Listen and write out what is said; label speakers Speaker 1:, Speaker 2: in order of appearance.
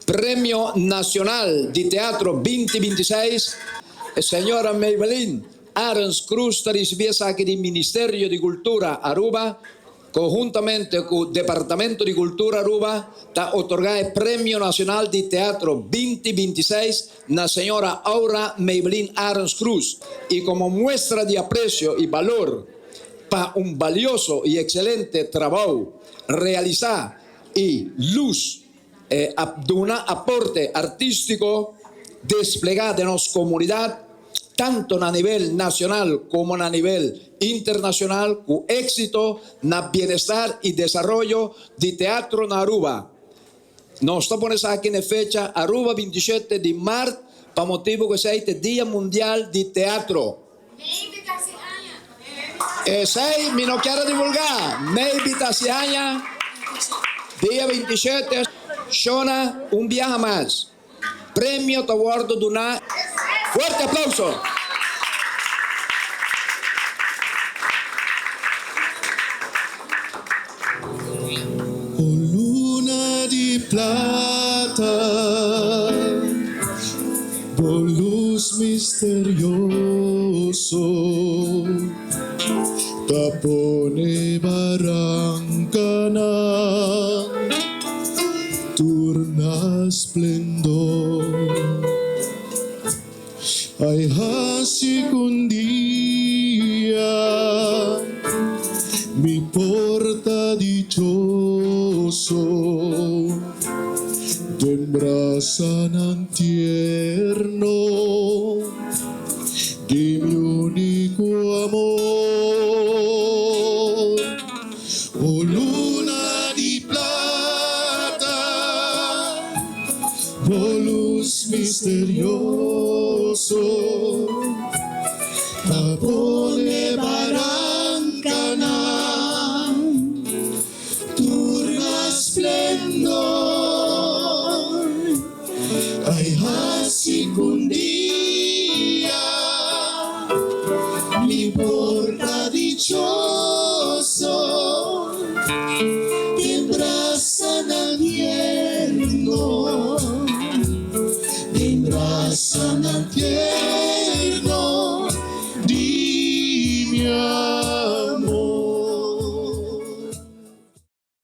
Speaker 1: Premio Nacional di Teatro 2026, señora Maybelline Arends Cruz ta ricibi esaki di Ministerio di Cultura Aruba. Conhuntamente cu Departamento di Cultura Aruba ta otorga e Premio Nacional di Teatro 2026 na señora Aura Maybelline Arends Cruz y como muestra di aprecio y balor pa un balioso y excelente trabou realisa y luz a duna aporte artistico desplega den nos comunidad tanto na nivel nacional como na nivel internacional cu exito na bienestar y desaroyo di teatro na Aruba. Nos ta pone esaki na e fecha Aruba 27 di mart pa motibo cu esey ta e Dia Mundial di Teatro. Esey mi no kier a divulga. Maybe ta si aña, dia 27, Shona un biaha mas. Premio ta wordo duna. Fuerte aplauso!
Speaker 2: O luna di plata, bo luz misterioso ta pone barancanan tur na splendor. Ai hasi k'un dia mi por ta dichoso den brasanan tierno di mi único amor. O luna di plata, bo luz misterioso ta pone barancanan tur na splendor. Ai haci c'un dia mi por ta dichoso den brasanan tierno, den brasanan tierno.